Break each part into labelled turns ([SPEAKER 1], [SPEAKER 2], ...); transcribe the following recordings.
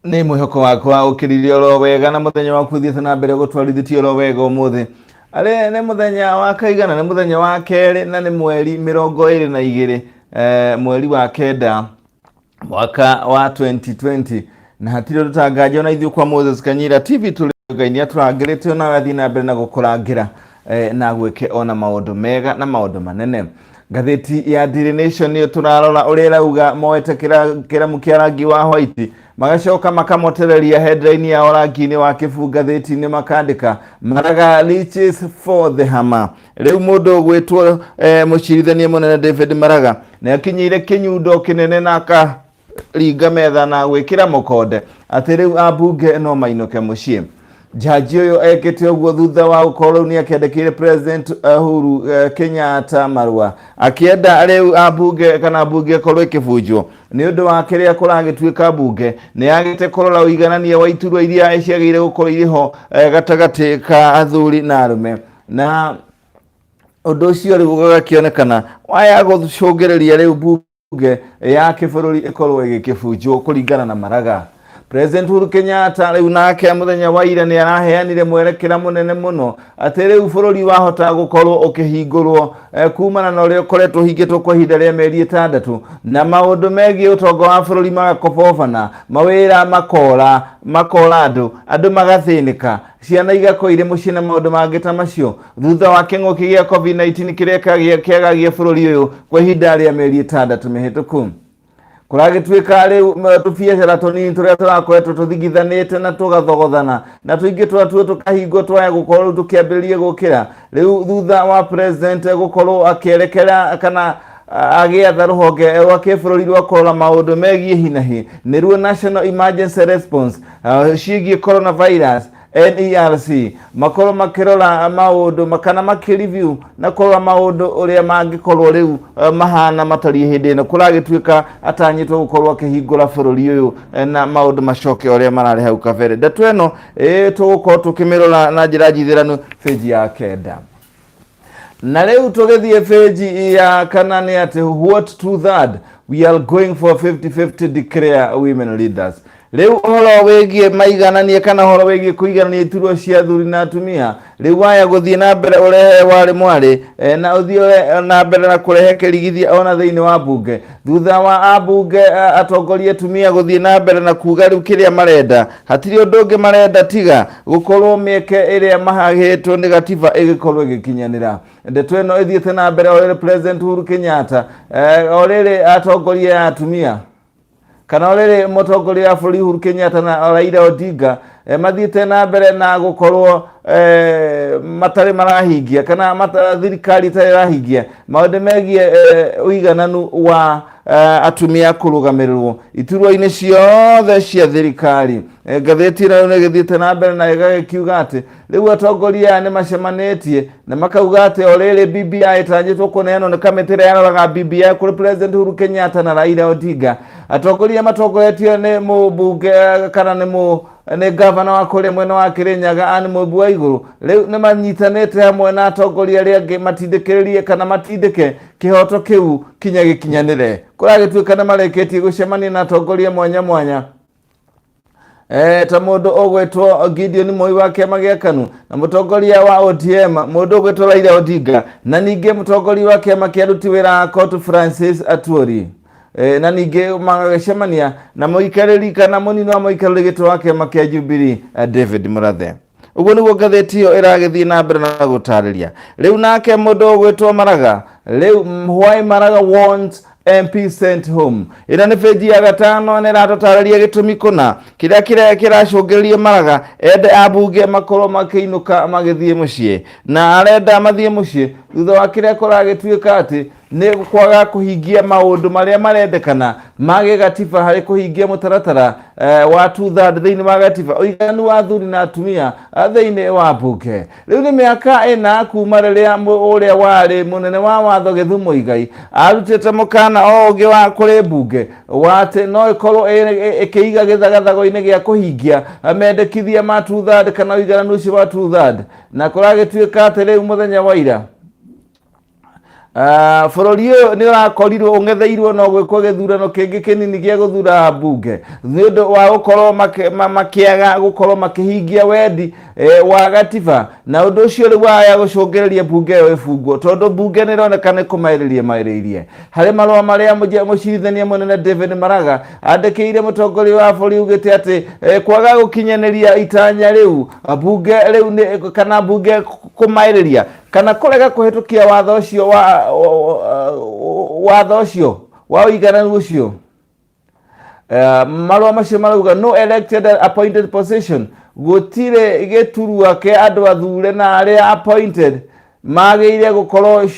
[SPEAKER 1] Nĩ mwĩhoko wakwa ũkĩrire oro wega na mũthenya waku ũthiĩte na mbere gũtwarithĩtie oro wega ũmũthĩ. Arĩ nĩ mũthenya wa kaigana, nĩ mũthenya wa kerĩ na nĩ mweri 22 mweri wa kenda mwaka wa 2020 na hatirĩ ũndũ tanganja ona ithuĩ kwa Moses Kanyira TV tũrĩ Ngai nĩ atũrangĩrĩte ona agathiĩ na mbere na gũkũrangĩra na gwĩke ona maũndũ mega na maũndũ manene. Ngathĩti ya Daily Nation nĩyo tũrarora ũrĩa ĩrauga moete kĩramu kĩa rangi wa white magacoka makamotereria headline yao rangi-inĩ wa kĩbu ngathĩti-inĩ makandĩka Maraga reaches for the hammer. Rĩu mũndũ ũgwĩtwo mũcirithania mũnene David Maraga nĩ akinyĩire kĩnyundo kĩnene na akaringa metha na gwĩkĩra mũkonde atĩ rĩu ambunge no mainũke mũciĩ. Jaji ũyũ ekĩte ũguo thutha wa gũkorwo rĩu nĩ akĩandĩkĩire President Uhuru Kenyatta marũa akĩenda rĩu ambunge kana mbunge ĩkorwo ĩkĩbunjwo nĩ ũndũ wa kĩrĩa kũragĩtuĩka mbunge nĩ yagĩte kũrora ũiganania wa iturwa iria ciagĩrĩire gũkorwo irĩ ho gatagatĩ ka athuri na arũme na ũndũ ũcio rĩu ũgakĩonekana waya gũcũngĩrĩria rĩu mbunge ya kĩbũrũri ĩkorwo ĩgĩkĩbunjwo kũringana na Maraga. President Uhuru Kenyatta rĩu nake mũthenya wa ira nĩ araheanire mwerekera mũnene mũno atĩ rĩu bũrũri wahota gũkorwo ũkĩhingũrwo kumana na ũrĩa ũkoretwo ũhingĩtwo kwa ihinda rĩa mĩeri 6 na maũndũ megiĩ ũtonga wa bũrũri magakobobana, mawĩra makora, makora andũ, andũ magathĩnĩka, ciana igakorwo irĩ mũciĩ na maũndũ mangĩ ta macio thutha wa kĩng'ũki gĩa COVID-19 kĩrĩa kĩagagia bũrũri ũyũ kwa ihinda rĩa mĩeri 6 mĩhĩtũku. Kũragĩtuĩka rĩu tũbiacara tũnini tũrĩa tũrakoretwo tũthingithanĩte na tũgathogothana na tũingĩ twatuo tũkahingwo twaya gũkorwo rĩu tũkĩambĩrĩria gũkĩra rĩu thutha wa president gũkorwo akĩerekera kana agĩatha rũhonge rwa kĩbũrũri rwa kũrora maũndũ megiĩ hinahi nĩruo National Emergency Response ciĩgiĩ coronavirus NERC makorwo makĩrora maũndũ kana makĩreview na kũrora maũndũ ũrĩa mangĩkorwo rĩu mahana matariĩ hĩndĩ ĩno kũragĩtuĩka atanyĩtwo gũkorwo akĩhingũra bũrũri ũyũ na maũndũ macoke ũrĩa mararĩ hau kabere. Ndeto ĩno tũgũkorwo tũkĩmĩrora na njĩra njithĩranu page ya 9. Na rĩu tũgĩthiĩ page ya 4 nĩ atĩ what two third we are going for 50-50 declare women leaders. Rĩu ũhoro wĩgiĩ maigananie kana ũhoro wĩgiĩ kũiganania iturwa cia athuri na atumia rĩu waya gũthiĩ na mbere ũrehe warĩ mwarĩ na ũthiĩ na mbere na kũrehe kĩrigithia ona thĩinĩ wa mbunge thutha wa ambunge atongoria atumia gũthiĩ na mbere na kuga rĩu kĩrĩa marenda hatirĩ ũndũ ũngĩ marenda tiga gũkorwo mĩeke ĩrĩa mahagĩtwo nĩ gatiba ĩgĩkorwo ĩgĩkinyanĩra. Ndeto ĩno ĩthiĩte na mbere o rĩrĩ President Uhuru Kenyatta o rĩrĩ atongoria ya atumia kana o rĩrĩ mũtongoria wa bũrũri Uhuru Kenyatta na Raila Odinga mathiĩte na mbere na gũkorwo matarĩ marahingia kana thirikari ĩtarĩ ĩrahingia maũndũ megiĩ ũigananu wa atumia kũrũgamĩrĩrwo iturwa-inĩ ciothe cia thirikari. Ngathĩti ĩno nĩ ĩgĩthiĩte na mbere na ĩgagĩkiuga atĩ rĩu atongoria aya nĩ macemanĩtie na makauga atĩ o rĩrĩ BBI ĩtanyĩtwo kũneanwo nĩ kamĩtĩ ĩrĩa yaroraga BBI kũrĩ President Uhuru Kenyatta na Raila Odinga. Atongoria matongoretio nĩ mũmbunge kana nĩ mũ nĩ gavana wa kũrĩa mwena wa Kĩrĩnyaga Anne Mũmbi wa Igũrũ rĩu nĩ manyitanĩte hamwe na atongoria arĩa angĩ matindĩkĩrĩrie kana matindĩke kĩhoto kĩu kinya gĩkinyanĩre. Kũragĩtuĩka nĩ marĩkĩtie gũcemania na atongoria mwanya mwanya ta mũndũ ũgwĩtwo Gideon Moi wa kĩama gĩa KANU na mũtongoria wa ODM mũndũ ũgwĩtwo Raila Odinga na ningĩ mũtongoria wa kĩama kĩa aruti wĩra a COTU Francis Atwoli na ningĩ magagĩcemania na mũikarĩri kana mũnini wa mũikarĩri gĩtĩ wa kĩama kĩa Jubilee David Murathe. Ũguo nĩguo ngathĩti ĩyo ĩragĩthiĩ na mbere na gũtarĩria. Rĩu nake mũndũ ũgwĩtwo Maraga, rĩu why Maraga wants MP sent home. Ĩno nĩ page ya 5 na ĩratũtarĩria gĩtũmi kũna kĩrĩa kĩracũngĩrĩria Maraga ende ambunge makorwo makĩinũka magĩthiĩ mũciĩ na arenda mathiĩ mũciĩ thutha wa kĩrĩa kũragĩtuĩka atĩ nĩ kwaga kũhingia maũndũ marĩa marendekana ma gĩgatiba harĩ kũhingia mũtaratara wa 2/3 thĩinĩ wa gatiba ũiganu wa athuri na atumia thĩinĩ wa mbunge. Rĩu nĩ mĩaka 4 kuma rĩrĩa ũrĩa warĩ mũnene wa watho Githu Muigai arutĩte mũkana o ũngĩ wa kũrĩ mbunge wa atĩ no ĩkorwo ĩkĩiga gĩthagathago-inĩ gĩa kũhingia mendekithia ma 2/3 kana ũigananu ũcio wa 2/3 na kũragĩtuĩka atĩ rĩu mũthenya wa ira Bũrũri ũyũ nĩ ũrakorirwo ũng'etheirwo no gwĩkwo gĩthurano kĩngĩ kĩnini gĩa gũthura mbunge nĩ ũndũ wa gũkorwo makĩaga gũkorwo makĩhingia wendi wa gatiba, na ũndũ ũcio rĩu waya gũcũngĩrĩria mbunge ĩyo ĩbungwo tondũ mbunge nĩ ĩroneka nĩ kũmaĩrĩria maĩrĩirie. Harĩ marũa marĩa mũcirithania mũnene David Maraga andĩkĩire mũtongoria wa bũrũri ugĩte atĩ kwaga gũkinyanĩria itanya rĩu mbunge rĩu nĩ kana mbunge kũmaĩrĩria kana kũrega kũhĩtũkia watho ũcio wa watho ũcio wa ũigananu ũcio. Marũa macio marauga no elected and appointed position, gũtirĩ gĩturwa kĩa andũ athure na arĩa appointed magĩrĩire gũkorwo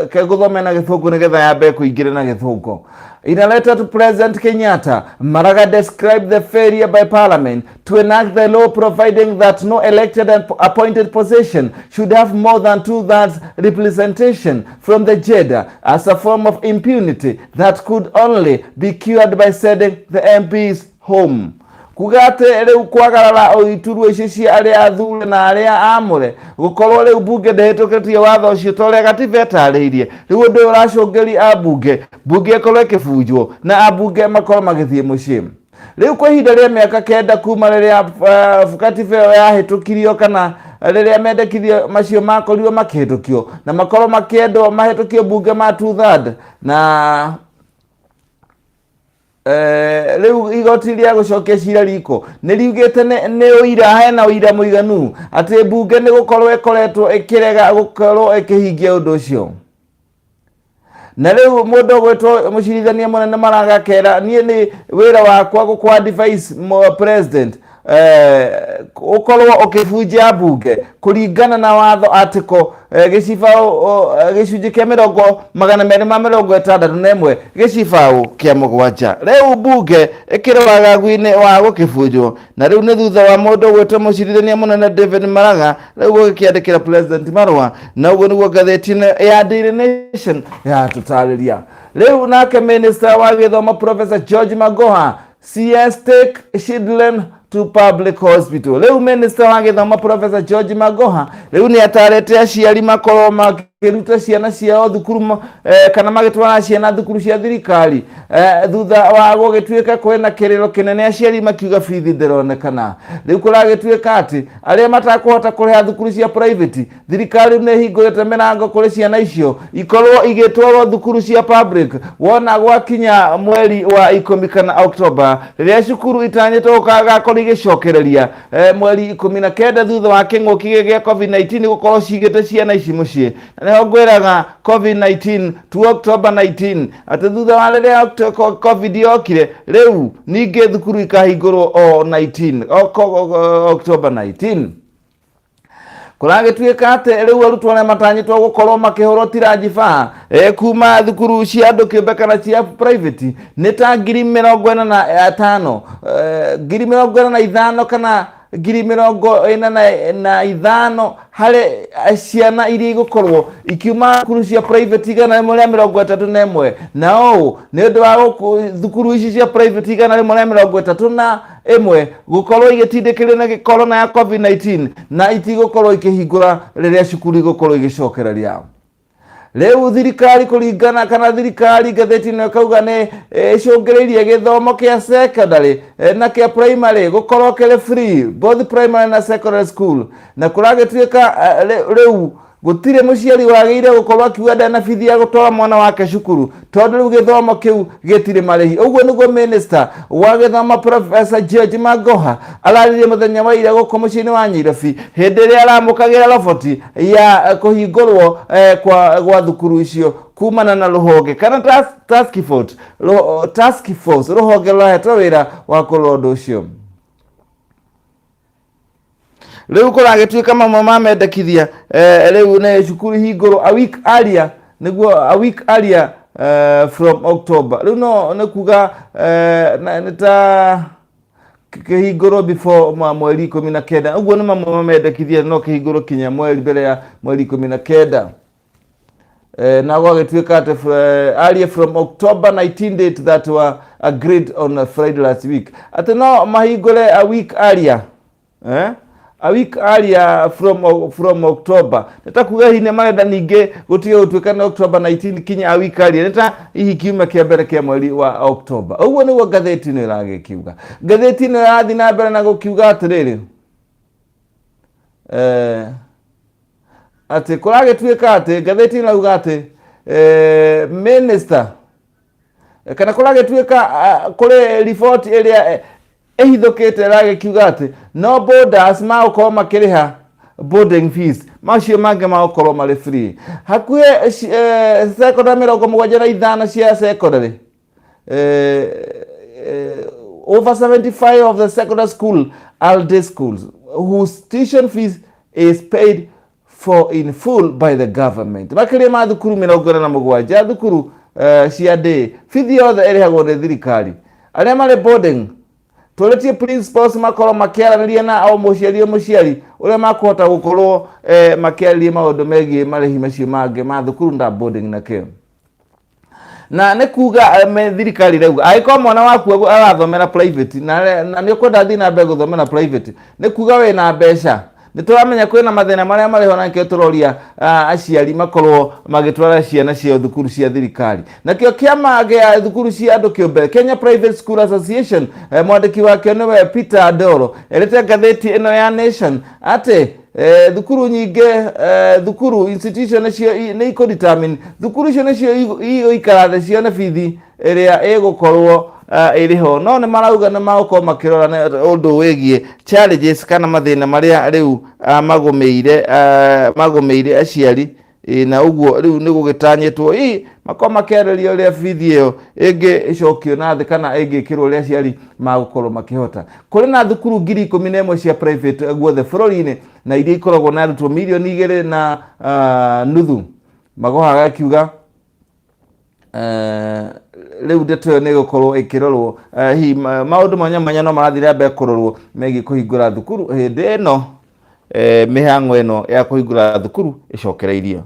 [SPEAKER 1] ke gũthome na gĩthũngũ nĩgetha yambe kũingĩra na gĩthũngũ. In a letter to President Kenyatta, Maraga described the failure by Parliament to enact the law providing that no elected and appointed position should have more than two-thirds representation from the gender as a form of impunity that could only be cured by sending the MPs home. Kuga atĩ rĩu kwagarara iturwa icio cia arĩa athure na arĩa amũre gũkorwo rĩu mbunge ndĩhĩtũkĩtie watho ũcio ta ũrĩa gatiba ĩtarĩirie, rĩu ũndũ ũyũ ũracũngĩria ambunge mbunge ĩkorwo ĩkĩbunjwo na ambunge makorwo magĩthiĩ mũciĩ. Rĩu kwa ihinda rĩa mĩaka 9 kuma rĩrĩa katiba ĩyo yahĩtũkirio kana rĩrĩa mendekithio macio makorirwo makĩhĩtũkio na makorwo makĩendwo mahĩtũkio mbunge ma 2/3 na rĩu igoti rĩa gũcokia cira riko nĩ riugĩte nĩ ũira, hena ũira mũiganu atĩ mbunge nĩ gũkorwo ĩkoretwo ĩkĩrega gũkorwo ĩkĩhingia ũndũ ũcio. Na rĩu mũndũ ũgwĩtwo mũcirithania mũnene Maraga akera niĩ nĩ wĩra wakwa gũkũ advise president ũkorwo ũkĩbunjia mbunge kũringana na watho article gĩcibaũ gĩcunjĩ kĩa 261 gĩcibaũ kĩa 7. Rĩu mbunge ĩkĩrĩ wagagu-inĩ wa gũkĩbunjwo, na rĩu nĩ thutha wa mũndũ ũgwĩtwo mũcirithania mũnene David Maraga rĩu gũgĩkĩandĩkĩra president marũa, na ũguo nĩguo ngathĩti ĩno ya Daily Nation yatũtarĩria. Rĩu nake minister wa gĩthomo Professor George Magoha, CS take children to public hospital. Rĩu minister wa gĩthomo Professor George Magoha rĩu nĩ atarĩte aciari makorwo makĩruta ciana ciao thukuru kana magĩtwara ciana thukuru cia thirikari thutha wa gũgĩtuĩka kwĩna kĩrĩro kĩnene aciari makiuga bithi ndĩronekana. Rĩu kũragĩtuĩka atĩ arĩa matakũhota kũrĩha thukuru cia private, thirikari nĩ ĩhingũrĩte mĩrango kũrĩ ciana icio ikorwo igĩtwarwo thukuru cia public wona gwakinya mweri wa 10 kana October rĩrĩa cukuru itanyĩtwo gũgakorwo igĩcokereria mweri 19 thutha wa kĩng'ũki gĩa COVID-19 gũkorwo cigĩte ciana ici mũciĩ. Na nĩho ngwĩraga COVID-19 to October 19 atĩ thutha wa rĩrĩa COVID yokire rĩu ningĩ thukuru ikahingũrwo o 19 October 19. Kũragĩtuĩka atĩ rĩu arutwo arĩa matanyĩtwo gũkorwo makĩhũrwo tiranjiba kuma thukuru cia andũ kĩũmbe kana cia private nĩ ta 45,000, 45,000 kana 45,000 harĩ ciana iria igũkorwo ikiuma thukuru cia private 131, na ũũ nĩ ũndũ wa thukuru ici cia private 131 gũkorwo igĩtindĩkĩrĩrio na corona ya COVID-19 na itigũkorwo ikĩhingũra rĩrĩa cukuru igũkorwo igĩcokereria. Rĩu thirikari kũringana kana thirikari ngathĩti ĩno ĩkauga nĩ ĩcũngĩrĩirie gĩthomo kĩa secondary na kĩa primary gũkorwo kĩrĩ free, both primary na secondary school, na kũragĩtuĩka rĩu gũtirĩ mũciari wagĩrĩire gũkorwo akiuga ndarĩ na bithi ya gũtwara mwana wake cukuru tondũ rĩu gĩthomo kĩu gĩtirĩ marĩhi. Ũguo nĩguo minister wa gĩthomo Professor George Magoha araririe mũthenya wa ira gũkũ mũciĩ-inĩ wa Nyairobi hĩndĩ ĩrĩa aramũkagĩra roboti ya kũhingũrwo kwa thukuru icio kumana na rũhonge kana task force, task force rũhonge rũrahetwo wĩra wa kũrora ũndũ ũcio. Rĩu kũragĩtuĩka mamwe ma mendekithia rĩu nĩ cukuru ihingũrwo a week earlier, nĩguo a week earlier from October. Rĩu no nĩ kuga nĩ ta kĩhingũrwo before mweri 19. Ũguo nĩ mamwe ma mendekithia, no kĩhingũrwo kinya mweri mbere ya mweri 19. Na gwagĩtuĩka atĩ earlier from October 19 date that were agreed on Friday last week, atĩ no mahingũre a week earlier. A week earlier from October. Nĩ ta kuga hihi nĩ marenda ningĩ gũtige gũtuĩka nĩ October 19 kinya a week earlier, nĩ ta hihi kiumia kĩa mbere kĩa mweri wa October. Ũguo nĩguo ngathĩti ĩno ĩragĩkiuga. Ngathĩti ĩno ĩrathiĩ na mbere na gũkiuga atĩrĩrĩ, atĩ kũragĩtuĩka atĩ ngathĩti ĩrauga atĩ minister kana kũragĩtuĩka kũrĩ riboti ĩrĩa ĩhithũkĩte ĩragĩkiuga atĩ no boarders magũkorwo makĩrĩha boarding fees, macio mangĩ magũkorwo marĩ free. Hakuhĩ secondary 75 cia secondary, over 75 of the secondary school are day schools whose tuition fees is paid for in full by the government. Makĩria ma thukuru 47 thukuru cia day, bithi yothe ĩrĩhagwo nĩ thirikari. Arĩa marĩ boarding, tũrĩtie principals makorwo makĩaranĩria na o mũciari o mũciari ũrĩa makũhota gũkorwo makĩarĩria maũndũ megiĩ marĩhi macio mangĩ ma thukuru na boarding na kĩo. Na nĩ kuga thirikari rĩu angĩkorwo mwana waku arathomera private na nĩ ũkwenda athiĩ na mbere gũthomera private, nĩ kuga wĩna mbeca. Nĩ tũramenya kwĩna mathĩna marĩa marĩ ho, na nĩkĩo tũroria aciari makorwo magĩtwara ciana ciao thukuru cia thirikari. Nakĩo kĩama gĩa thukuru cia andũ kĩũmbe, Kenya Private School Association, mwandĩki wakĩo nĩwe Peter Ndoro, erĩte ngathĩti ĩno ya Nation atĩ thukuru nyingĩ, thukuru institution nĩcio nĩ ikũ determine, thukuru icio nĩcio igũikara thĩ cione bithi ĩrĩa ĩgũkorwo ĩrĩ ho. No nĩ marauga nĩ magũkorwo makĩrora ũndũ wĩgiĩ challenges kana mathĩna marĩa rĩu magũmĩire aciari. Na ũguo rĩu nĩ gũgĩtanyĩtwo ĩ makorwo makĩarĩria ũrĩa bithi ĩyo ĩngĩcokio na thĩ kana ĩngĩkĩrwo ũrĩa aciari magũkorwo makĩhota. Kũrĩ na thukuru 11,000 cia private guothe bũrũri-inĩ, na iria ikoragwo na arutwo 2.5 million. Magoha agakiuga rĩu ndeto ĩyo nĩ ĩgũkorwo ĩkĩrorwo, hihi maũndũ mwanya mwanya no marathiĩ na mbere kũrorwo megiĩ kũhingũra thukuru hĩndĩ ĩno mĩhang'o ĩno ya kũhingũra thukuru ĩcokereirio.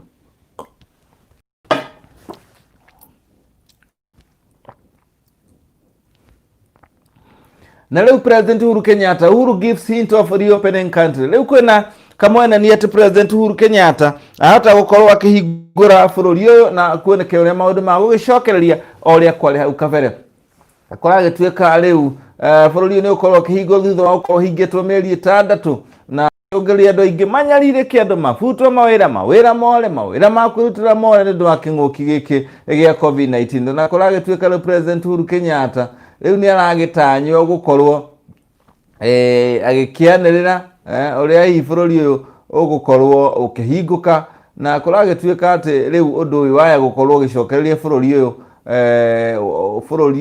[SPEAKER 1] Na rĩu President Uhuru Kenyatta, Uhuru gives hint of reopening country. Rĩu kwĩna kamwena nĩ atĩ President Uhuru Kenyatta ahota gũkorwo akĩhingũra bũrũri ũyũ na kuoneke ũrĩa maũndũ ma gũgĩcokereria o ũrĩa kwarĩ hau kabere. Kũragĩtuĩka rĩu bũrũri ũyũ nĩ ũkorwo ũkĩhingũrwo thutha wa gũkorwo ũhingĩtwo mĩeri 6, na ũngĩrĩa andũ aingĩ manyarirĩke, andũ mabutwo mawĩra, mawĩra more, mawĩra ma kwĩrutĩra more nĩ ũndũ wa kĩng'ũki gĩkĩ gĩa COVID-19. Na kũragĩtuĩka rĩu President Uhuru Kenyatta rĩu nĩ aragĩtanywo gũkorwo agĩkĩanĩrĩra ũrĩa hihi bũrũri ũyũ ũgũkorwo ũkĩhingũka. Na kũragĩtuĩka atĩ rĩu ũndũ ũyũ waya gũkorwo ũgĩcokereria bũrũri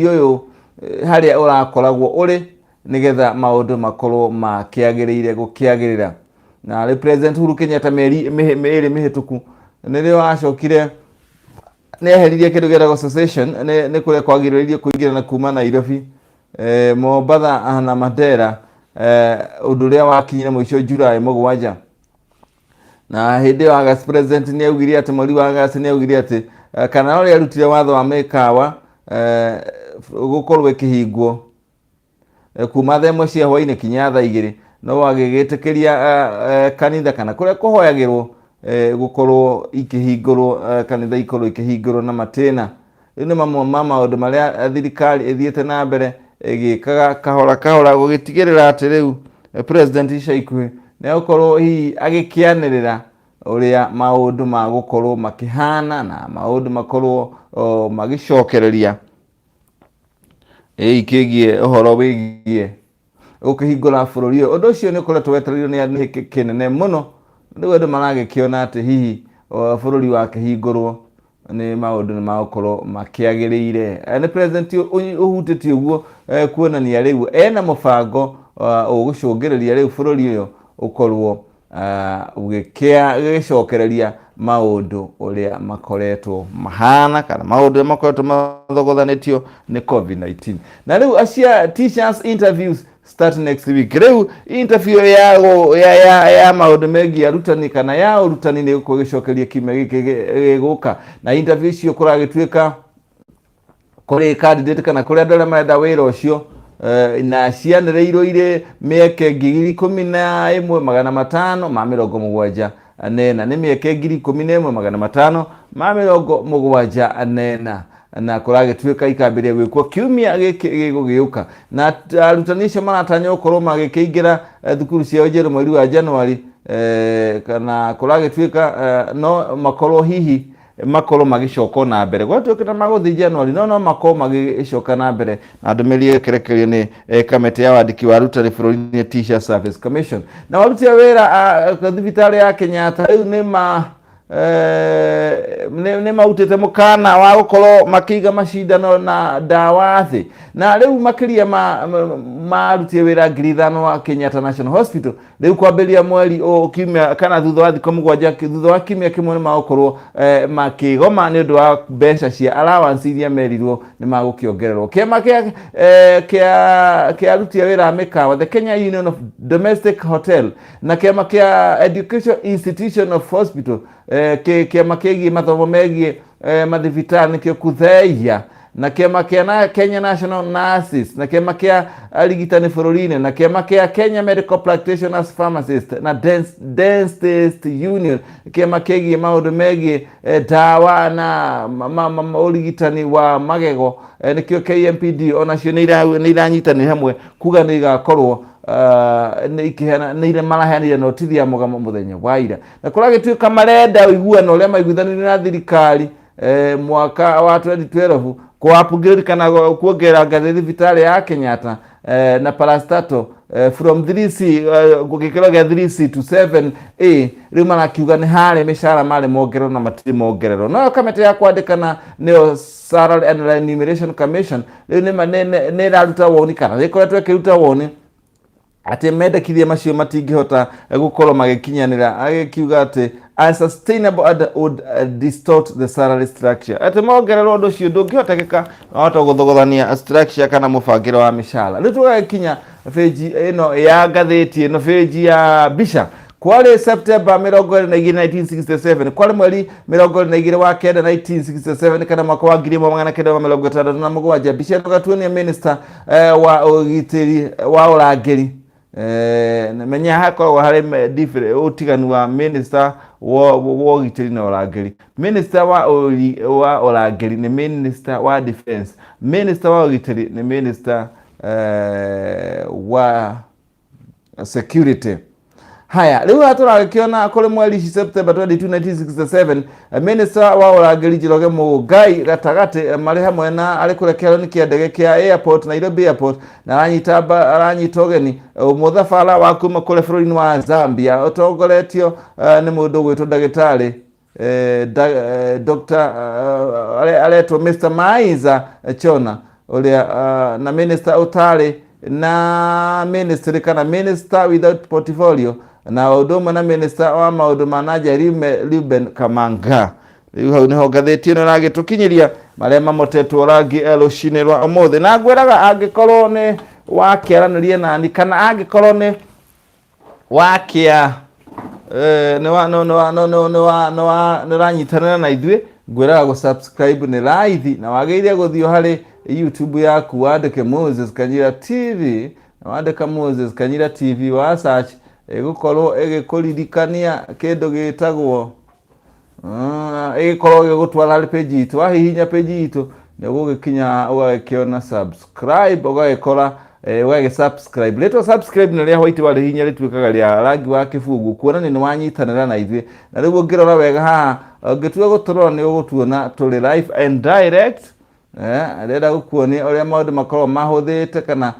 [SPEAKER 1] ũyũ harĩa ũrakoragwo ũrĩ, nĩgetha maũndũ makorwo makĩagĩrĩire gũkĩagĩrĩra. Na rĩu President Uhuru Kenyatta mĩeri 2 mĩhĩtũku nĩrĩo acokire nĩ eheririe kĩndũ gĩtagwo cessation, nĩ kũrĩa kwagirĩrĩirio kũingĩra na kuma Nairobi, Mombatha na Mandera, ũndũ ũrĩa wakinyire mũico July 7. Na hĩndĩ ĩyo August President nĩ augire atĩ mweri wa August nĩ augire atĩ kana ũrĩa arutire watho wa mĩkawa gũkorwo ĩkĩhingwo kuma thaa 1 cia hwainĩ kinya thaa 2, no agĩgĩtĩkĩria kanitha kana kũrĩa kũhoyagĩrwo gũkorwo ikĩhingũrwo, kanitha ikorwo ikĩhingũrwo na matĩna. Rĩu nĩ mamwe ma maũndũ marĩa thirikari ĩthiĩte na mbere ĩgĩkaga kahora kahora gũgĩtigĩrĩra atĩ rĩu President ica ikuhĩ nĩ egũkorwo hihi agĩkĩanĩrĩra ũrĩa maũndũ magũkorwo makĩhana na maũndũ makorwo magĩcokereria ĩkĩgiĩ ũhoro wĩgiĩ gũkĩhingũra bũrũri ũyũ. Ũndũ ũcio nĩ ũkoretwo wetereirwo nĩ andũ kĩnene mũno. Rĩu andũ maragĩkĩona atĩ hihi bũrũri wakĩhingũrwo nĩ maũndũ nĩ magũkorwo makĩagĩrĩire. Nĩ President ũhutĩtie ũguo kuonania rĩu ena mũbango ũgũcũngĩrĩria rĩu bũrũri ũyũ ũkorwo ũgĩcokereria maũndũ ũrĩa makoretwo mahana kana maũndũ ũrĩa makoretwo mathogothanĩtio nĩ COVID-19. Na rĩu acia teachers interviews start next week. Rĩu interview ya maũndũ megiĩ arutani kana ya ũrutani nĩ gũkorwo ĩgĩcokeria kiumia gĩkĩ gĩgũka. Na interview icio kũragĩtuĩka kũrĩ candidate kana kũrĩ andũ arĩa marenda wĩra ũcio. Na cianĩrĩirwo irĩ mĩeke 15,574. Nĩ mĩeke 15,574, na kũragĩtuĩka ikambĩrĩria gwĩkwo kiumia gĩkĩ gĩgũgĩũka. Na arutani acio maratanya gũkorwo magĩkĩingĩra thukuru ciao njerũ mweri wa Januari, kana kũragĩtuĩka no makorwo hihi makorwo magĩcoka na mbere gwatuĩka na magũthiĩ Januari, no makorwo magĩcoka na mbere. Na ndũmĩrĩri ĩkerekerio nĩ kamĩtĩ ya wandĩki wa arutani bũrũri-inĩ, Teacher Service Commission. Na aruti a wĩra a thibitarĩ ya Kenyatta rĩu nĩ ma nĩ marutĩte mũkana wa gũkorwo makĩiga macindano na ndawa thĩ. Na rĩu makĩria ma aruti a wĩra 5,000 wa Kenyatta National Hospital, rĩu kwambĩrĩria mweri ũyũ kiumia kana thutha wa thikũ 7, thutha wa kiumia kĩmwe, nĩ magũkorwo makĩgoma nĩ ũndũ wa mbeca cia allowance iria merirwo nĩ magũkĩongererwo. Kĩama kĩa aruti a wĩra a mĩkawa, the Kenya Union of Domestic Hotel, na kĩama kĩa Education Institution of Hospital, kĩama kĩgiĩ mathomo megiĩ mathibitarĩ nĩkĩo KUTHEIA, na kĩama kĩa Kenya National Nurses, na kĩama kĩa arigitani bũrũri-inĩ, na kĩama kĩa Kenya Medical Practitioners Pharmacist, na Dentist Union, kĩama kĩgiĩ maũndũ megiĩ ndawa na ũrigitani wa magego, nĩkĩo KMPD, onacio nĩ iranyitanĩra hamwe kuga nĩ igakorwo nĩ ikĩheana nĩ maraheanire notithi ya mũgamo mũthenya wa ira. Na kũragĩtuĩka marenda ũiguano ũrĩa maiguithanirie na thirikari mwaka wa 2012 ku upgrade kana kuongerera ngathĩ thibitarĩ ya Kenyatta na parastatal from 3C, gĩkĩro gĩa 3C to 7A. Rĩu marakiuga nĩ harĩ mĩcara marĩ mongererwo na matirĩ mongererwo. Nayo kamĩtĩ ya kwandĩkana, nĩyo Salary and Remuneration Commission, rĩu nĩ ĩraruta woni kana nĩ ĩkoretwo ĩkĩruta woni atĩ mendekithia macio matingĩhota gũkorwo magĩkinyanĩra, agĩkiuga atĩ unsustainable and would distort the salary structure, atĩ mongererwo ũndũ ũcio ndũngĩhotekeka, wahota gũthogothania structure kana mũbangĩre wa mĩcara. Rĩu tũgagĩkinya bĩnji ĩno ya ngathĩti ĩno, bĩnji ya mbica. Kwarĩ September 22 1967, kwarĩ mweri 22 wa kenda 1967, kana mwaka wa 1967. Mbica ĩno gatuonia minister wa ũgitĩri wa ũrangĩri. Menya hakoragwo harĩ ũtiganu wa minister wa ũgitĩri na ũrangĩri. Minister wa ũrangĩri nĩ minister wa defense, minister wa ũgitĩri nĩ minister wa security. Haya, rĩu haha tũragĩkĩona kũrĩ mweri ici September 22 1967, minister wa ũrangĩri Njoroge Mũngai gatagatĩ, marĩ hamwe na arĩ kũrĩa kĩharo-inĩ kĩa ndege kĩa airport, Nairobi Airport, na aranyita ũgeni mũthabara wa kuma kũrĩa bũrũri-inĩ wa Zambia ũtongoretio nĩ mũndũ ũgwĩtwo ndagĩtarĩ Dr. Aretwo Mr. Maiza Chona ũrĩa na minister ũtarĩ na ministry kana minister without portfolio, na ũndũ ũmwe na minister wa maũndũ ma nanja Reuben Kamanga. Rĩu hau nĩho ngathĩti ĩno ĩragĩtũkinyĩria marĩa mamotetwo rangi rũcinĩ rwa ũmũthĩ. Na ngwĩraga angĩkorwo nĩ wakĩaranĩria nani kana angĩkorwo nĩ wakĩa nĩ wa nĩ wa nĩ nĩ wa nĩ wa nĩ ũranyitanĩra na ithuĩ, ngwĩraga gũ subscribe nĩ raithi, na wagĩrĩire gũthiĩ harĩ YouTube yaku wandĩke Moses Kanyira TV. Na wandĩka Moses Kanyira TV wa search, ĩgũkorwo ĩgĩkũririkania kĩndũ gĩtagwo ĩgĩkorwo ĩgĩgũtwara harĩ page itũ. Wahihinya page itũ nĩ ũgũgĩkinya ũgagĩkĩona subscribe, ũgagĩkora ũgagĩ subscribe. Rĩtwa subscribe nĩ rĩa white, warĩhihinya rĩtuĩkaga rĩa rangi wa kĩbungu kuonania nĩ wanyitanĩra na ithuĩ. Na rĩu ũngĩrora wega haha, ũngĩtua gũtũrora, nĩ ũgũtuona tũrĩ live and direct. Ndĩrenda gũkuonia ũrĩa maũndũ makoragwo mahũthĩte kana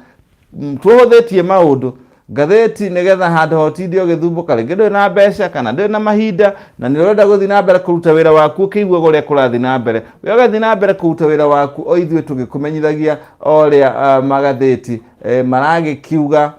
[SPEAKER 1] tũhũthĩtie maũndũ ngathĩti, nĩgetha handũ ha ũtinde ũgĩthumbũka, rĩngĩ ndũrĩ na mbeca kana ndũrĩ na mahinda na nĩ ũrenda gũthiĩ na mbere kũruta wĩra waku ũkĩiguaga ũrĩa kũrathiĩ na mbere. We ũgathiĩ na mbere kũruta wĩra waku o ithuĩ tũgĩkũmenyithagia o ũrĩa magathĩti maragĩkiuga,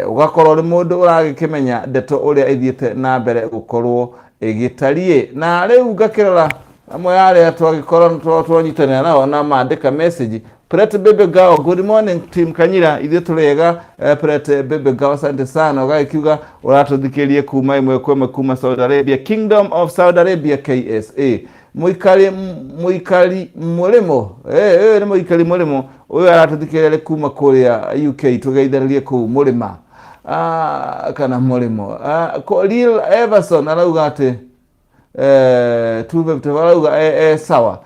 [SPEAKER 1] ũgakorwo ũrĩ mũndũ ũragĩkĩmenya ndeto ũrĩa ĩthiĩte na mbere gũkorwo ĩgĩtariĩ. Na rĩu ngakĩrora amwe arĩa twagĩkorwo twanyitanĩra nao na mandĩka message. Pret Bebe Gao, "Good morning, team Kanyira." Ithuĩ tũrĩ Pret Bebe Gao, asante sana. Ũgagĩkiuga ũratũthikĩrie kuma ĩmwe kwa ĩmwe kuma Saudi Arabia, Kingdom of Saudi Arabia, KSA. Mũikari mũikari mũrĩmo, ũyũ nĩ mũikari mũrĩmo ũyũ aratũthikĩrĩria arĩ kuma kũrĩa UK, tũgeithanĩrie kũu mũrĩma kana mũrĩmo. Real Everson arauga atĩ 250 arauga sawa.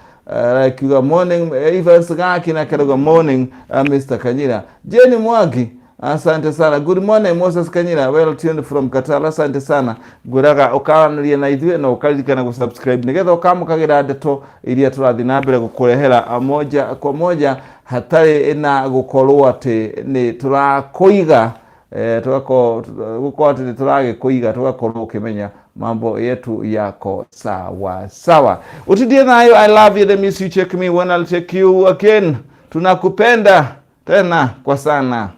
[SPEAKER 1] Akiuga morning Evans Gaki na akarauga morning Mr. Kanyira. Jane Mwangi, asante sana. Good morning Moses Kanyira, well tuned from Qatar. Asante sana. Ngwĩraga ũkaranĩria na ithuĩ na ũkaririkana gũ-subscribe nĩgetha ũkamũkagĩra ndeto iria tũrathiĩ na mbere gũkũrehera moja kwa moja hatarĩ na gũkorwo atĩ nĩ tũrakũiga, tugakorwo gũkorwo atĩ nĩ tũragĩkũiga, tũgakorwo ũkĩmenya mambo yetu yako sawa sawa. Utindie nayo. I love you, miss you, check me when I'll check you again. Tunakupenda tena kwa sana.